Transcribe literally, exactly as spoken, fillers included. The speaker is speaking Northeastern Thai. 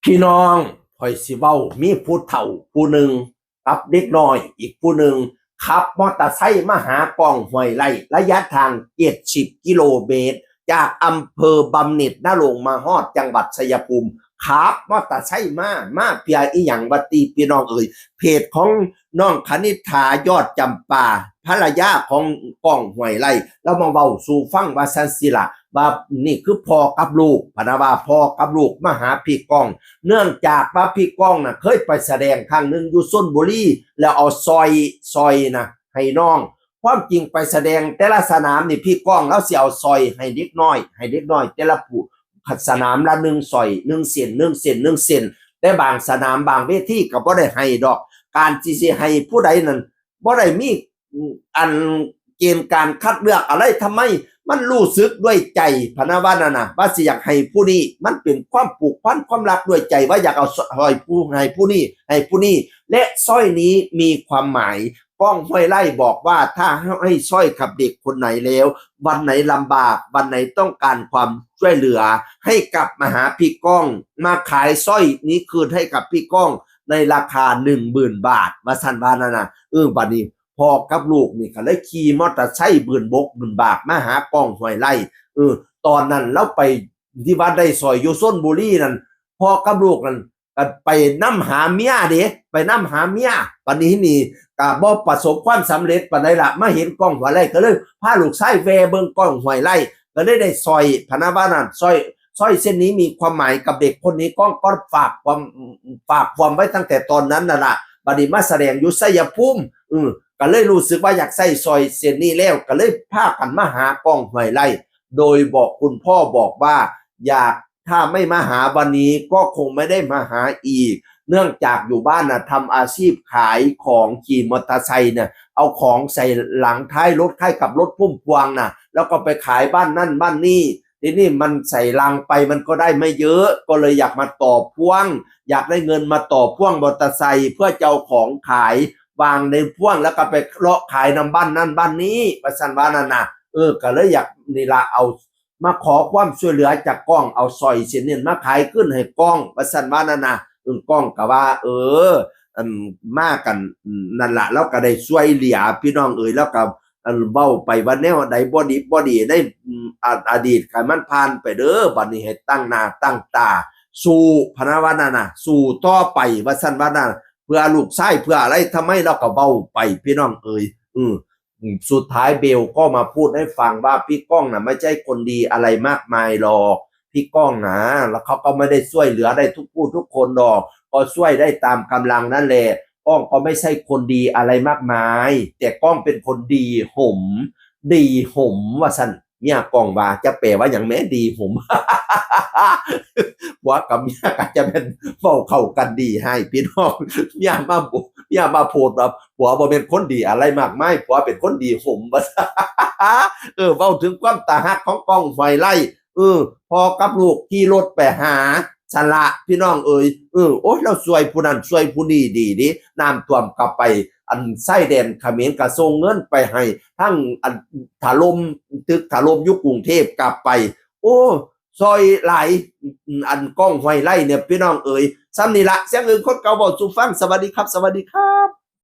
พี่น้อง ข่อยสิเว้า มีผู้เฒ่าผู้หนึ่งกับเด็กน้อยอีกผู้หนึ่ง ขับมอเตอร์ไซค์มาหาก้องห้วยไร่ ระยะทางเจ็ดสิบกิโลเมตร จากอำเภอบำเหน็จนรงค์มาฮอดจังหวัดชัยภูมิ ขับมอเตอร์ไซค์มา มาเพื่ออีหยังวะติพี่น้องเอ๋ย เพจของน้องคณิษฐายอดจำปา ภรรยาของก้องห้วยไร่ ลาวมาเว้าสู่ฟังว่าซั่นสิล่ะ ว่านี่คือพ่อกับลูก พะนะว่าพ่อกับลูกมาหาพี่ก้อง เนื่องจากว่าพี่ก้องน่ะเคยไปแสดงครั้งหนึ่งอยู่ชลบุรี แล้วเอาสร้อย สร้อยนะให้น้อง ความจริงไปแสดงแต่ละสนามนี่พี่ก้องลาวสิเอาสร้อยให้เด็กน้อย ให้เด็กน้อยแต่ละผู้ สนามละหนึ่งสร้อย หนึ่งเส้น หนึ่งเส้น หนึ่งเส้น แต่บางสนามบางเวทีก็บ่ได้ให้ดอก การสิสิให้ผู้ใดนั่น บ่ได้มี อันเกณฑ์การคัดเลือกอะไร ทำไม มันรู้สึกด้วยใจ พะนะว่านั่นน่ะ ว่าสิอยากให้ผู้นี้ มันเป็นความผูกพันความรักด้วยใจ ว่าอยากเอาสร้อยผู้ ให้ผู้นี้ ให้ผู้นี้ และสร้อยนี้มีความหมาย ก้องห้วยไร่บอกว่าถ้าให้สร้อยกับเด็กคนไหนแล้ว วันไหนลำบาก วันไหนต้องการความช่วยเหลือ ให้กลับมาหาพี่ก้อง มาขายสร้อยนี้คืนให้กับพี่ก้องในราคาหนึ่งหมื่นบาท ว่าซั่นว่านั่นน่ะ เออ บัดนี้ พ่อกับลูกนี่ก็เลยขี่มอเตอร์ไซค์บืนบกบืนบากมาหาก้องห้วยไร่ เออ ตอนนั้นลาวไปที่วัดได้สร้อยอยู่ชลบุรีนั่น พ่อกับลูกนั่นก็ไปนำหาเมียเด้ ไปนำหาเมีย บัดนี้นี่ก็บ่ประสบความสำเร็จปานใดล่ะ มาเห็นก้องห้วยไร่ก็เลยพาลูกชายแว่เบิ่งก้องห้วยไร่ ก็เลยได้สร้อย พะนะว่านั่น สร้อย สร้อยเส้นนี้มีความหมายกับเด็กคนนี้ ก้องก็ฝากความ ฝากความไว้ตั้งแต่ตอนนั้นน่ะล่ะ บัดนี้มาแสดงอยู่ชัยภูมิ อืม ก็เลยรู้สึกว่าอยากใส่สร้อยเส้นนี้แล้ว ก็เลยพากันมาหาก้องห้วยไร่ โดยบอกคุณพ่อบอกว่า อยาก ถ้าไม่มาหาวันนี้ก็คงไม่ได้มาหาอีก เนื่องจากอยู่บ้านน่ะทำอาชีพขายของ ขี่มอเตอร์ไซค์เนี่ย เอาของใส่หลังท้ายรถคล้ายกับรถพุ่มพวงน่ะ แล้วก็ไปขายบ้านนั่นบ้านนี่ ทีนี้มันใส่ลังไปมันก็ได้ไม่เยอะ ก็เลยอยากมาต่อพ่วง อยากได้เงินมาต่อพ่วงมอเตอร์ไซค์เพื่อจะเอาของขายวางในพ่วงแล้วก็ไปเลาะขายนำบ้านนั่นบ้านนี้ ว่าซั่นว่านั่นน่ะ เออ ก็เลยอยากนี่ล่ะ เอามาขอความช่วยเหลือจากก้อง เอาสร้อยเส้นนี้มาขายคืนให้ก้อง ว่าซั่นว่านั่นน่ะ เออ ก้องก็ว่า เออ อัน มากัน อืม นั่นล่ะ ลาวก็ได้ช่วยเหลือพี่น้องเอ๋ย ลาวก็ อัน เว้าไปว่าแนวใดบ่ดี บ่ดีใน อืม อ- อดีต ให้มันผ่านไปเด้อ บัดนี้ให้ตั้งหน้าตั้งตาสู้ พะนะว่านั่นน่ะ สู้ต่อไป ว่าซั่นว่านั่น เพื่อลูกชาย เพื่ออะไร ทำไม ลาวก็เว้าไปพี่น้องเอ๋ย อืม อืม สุดท้ายเบลก็มาพูดให้ฟังว่าพี่ก้องน่ะไม่ใช่คนดีอะไรมากมายหรอก พี่ก้องนะ แล้วเขาก็ไม่ได้ช่วยเหลือได้ทุกผู้ทุกคนหรอก ก็ช่วยได้ตามกำลังนั่นแหละ ก้องก็ไม่ใช่คนดีอะไรมากมาย แต่ก้องเป็นคนดีหม ดีหม ว่าซั่น เมียก้องว่า จะแปลว่าหยังแหม ดีหม ผัวกับเมียก็จะแม่นเว้าเข้ากันดีให้พี่น้อง เมียมา เมียมาโพดว่าผัวบ่แม่นคนดีอะไรมากมาย ผัวเป็นคนดีหม ว่าซั่น เออ เว้าถึงความตาฮักของก้องห้วยไร่ เออ พ่อกับลูกขี่รถไปหา ซั่นละพี่น้องเอ๋ย เออ โอ๊ย ลาวช่วยผู้นั้นช่วยผู้นี้ดีเด้ น้ำท่วมก็ไป อันชายแดนเขมรก็ส่งเงินไปให้ ทั้งอันถล่ม ตึกถล่มอยู่กรุงเทพฯก็ไป โอ้ ช่วยหลาย อันก้องห้วยไร่เนี่ยพี่น้องเอ๋ย ส่ำนี้ละ เสียงอื่นคนเก่าเว้าสู่ฟัง สวัสดีครับ สวัสดีครับ